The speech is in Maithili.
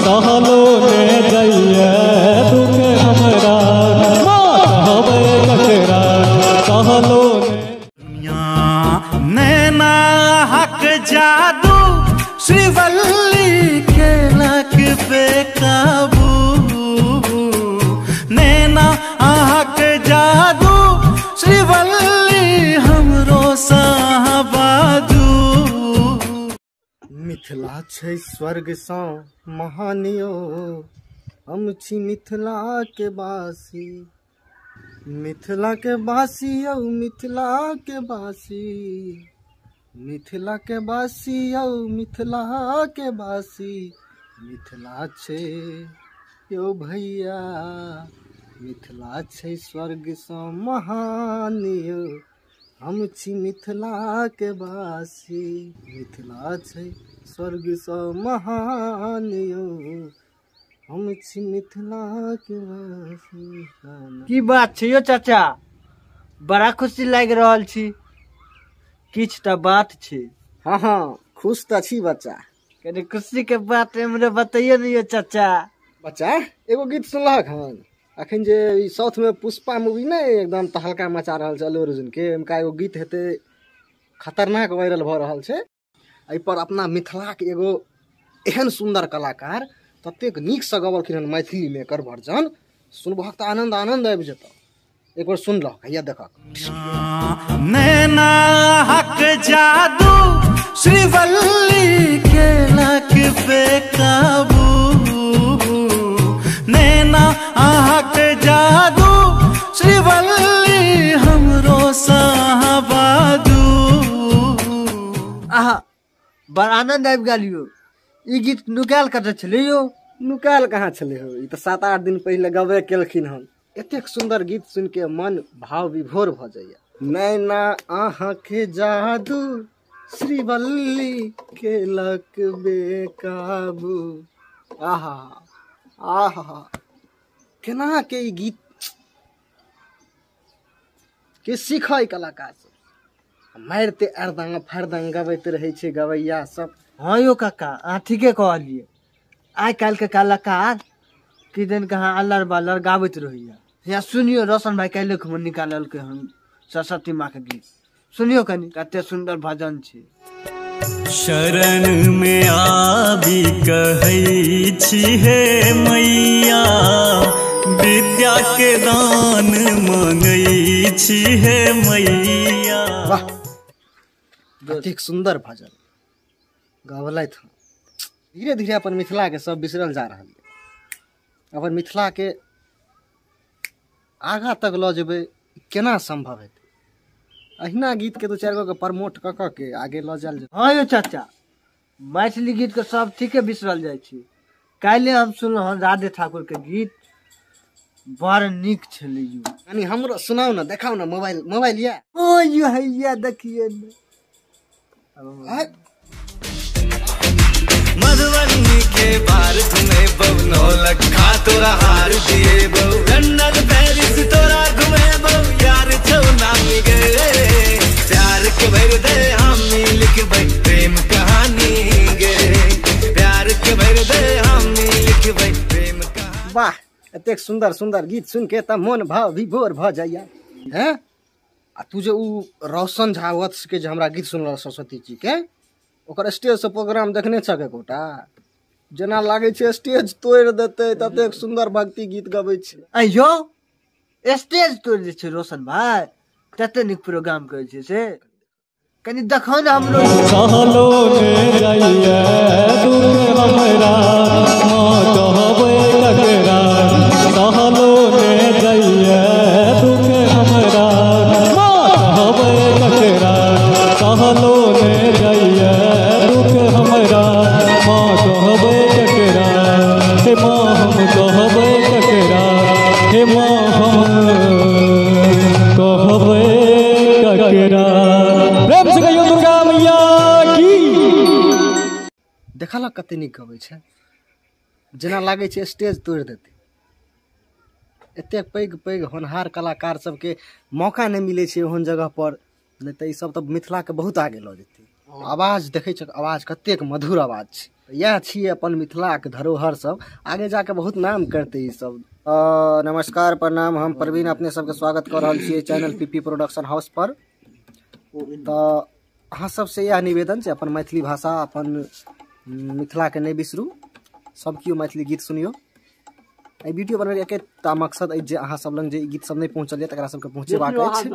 सहलो ने जाइए दुख हमरा माँ कहबै ककरा सहलो दुनिया। नैना हक जादू श्रीवल्ली केलक बेकाबू, नैना हक जादू श्रीवल्ली हमरो साहबाजू। मिथिला छै स्वर्ग सँ महानियो, हम छी मिथिला के वासी, मिथिला के वासी यौ मिथिला के वासी, मिथिला के वासी यौ मिथिला के वासी, मिथिला छै यौ भैया, मिथिला छै स्वर्ग सँ महान यौ, हम छी मिथिला के वासी, मिथिला छै स्वर्ग सँ महान यौ, हम छी मिथिला के वासी। की बात छै यौ चाचा, बड़ा खुशी लागि रहल छी, किछु तऽ बात छै। हाँ हाँ खुश तऽ छी बच्चा। कनि खुशी के बात हमरा बतैयो ने यौ चाचा। बच्चा एगो गीत सुनलहक हन अखन जे ई साउथ में पुष्पा मूवी ने एकदम तहलका मचा रहल छै अल्लू अर्जुन के, ओहिमका एगो गीत हेतै खतरनाक वायरल भऽ रहल छै। एहि पर अपना मिथिला के एगो एहन सुंदर कलाकार ततेक नीकसँ गबलखिन हन मैथिली में एकर वर्जन, सुनबहक तऽ आनंद आनंद आबि जेतौ। एक बार सुन लहक हैया देखक। नैना हक जादू श्रीवल्ली केलक बेकाबू, नैना हक जादू श्रीवल्ली हमरो साहबाजू। आहा बड़ आनंद आबि गेल यौ, ई गीत नुकायल कतऽ छलै यौ? नुकायल कहाँ छलै हो, ई तऽ 7-8 दिन पहिले गबे केलखिन हन। एतेक सुंदर गीत सुन के मन भाव विभोर भऽ जाइए। नैना अहाँ के जादू श्रीवल्ली केलक बेकाबू। आहा आहा केना के ई गीत के सीखै कलाकार सब, मारिते अरदंग फरदंग गबैत रहै छै गवैया सब। हाँ यौ काका अहाँ ठीके कहलियै, आइ काल्हिके कलाकार कि दिन कहाँ अल्लर बल्लर गाबैत रहैया। या सुनियो रोशन भाई काल्हि खुमा निकाललकै हन सरस्वती माँ के गीत, सुनियो कनि कते सुंदर भजन छै। शरण में आबि कहै छी हे मैया, विद्या के दान मांगै छी हे मैया। वाह कतेक सुंदर भजन गबलथि हन। धीरे धीरे अपन मिथिला के सब बिसरल जा रहल है। अपन मिथिला के आगाँ तक लऽ जेबै केना संभव हेतै? अहिना गीत के 2-4 गो के प्रमोट कऽ कऽ के आगे लऽ जायल जेतै। हाँ यौ चाचा मैथिली गीत के सब ठीके बिसरल जाइ छै। काल्हि हम सुनलहुँ हन राधे ठाकुर के गीत, बड़ नीक छलै यौ। कनि हमरो सुनाउ ने, देखाउ ने मोबाइल, मोबाइल या ओ यौ हैया देखिए ने। मधुबनी के बार घुमे बौ, 9 लखा तोरा हार दिए बौ, लंदन पेरिस तोरा घुमे बौ, यार छौ नामी गे, प्यार के भर दे हामी लिखबै प्रेम कहानी गे, प्यार के भर दे हामी लिखबै प्रेम कहानी। वाह एतेक सुंदर सुंदर गीत सुन के तऽ मन भाव विभोर भऽ जाइया। हैं आ तू जे उ रोशन झा वत्स के जे हमरा गीत सुनल सरस्वती जी के, ओकर स्टेज से प्रोग्राम देखने छक एकोटा? जेना लागै छै स्टेज तोड़ि देतै ततेक सुंदर भक्ति गीत गबै छै। अयो स्टेज तोड़ि दै छै रोशन भाई, तते नीक प्रोग्राम करै छै से, कनि देखो ने हमरो। सहलो ने जाइए दुख हमरा माँ कहबै ककरा, सहलो ने जाइए दुख हमरा माँ कहबै ककरा, सहलो ने जाइए दुख हमरा माँ कहबै ककरा, हे माँ हम कहबै ककरा, हे माँ हम कहबै ककरा। प्रेम से कहियो दुर्गा मैया की। देखलक कते नीक गबै छै, जेना लागै छै स्टेज तोड़ि देतै। एतेक पैघ पैघ होनहार कलाकार सबके मौका नहि मिलै छै ओहन जगह पर, नहि तऽ ई सब तऽ मिथिलाके बहुत आगे लऽ जेतै। आवाज देखै छ, आवाज कतेक मधुर आवाज छै। इएह छियै अपन मिथिलाके धरोहर सब, आगे जाके बहुत नाम करतै ई सब। नमस्कार प्रणाम, हम प्रवीण अपने सबके स्वागत कऽ रहल छियै चैनल पीपी प्रोडक्शन हाउस पर। तऽ अहाँ सबसे इएह निवेदन छै, अपन मैथिली भाषा अपन मिथिलाके नहि बिसरू, सब केओ मैथिली गीत सुनियौ। एहि वीडियो बनबैके एकेटा मकसद अछि जे अहाँ सब लग जे ई गीत सब नहि पहुँचल यऽ तकरा सबके पहुँचेबाक अछि।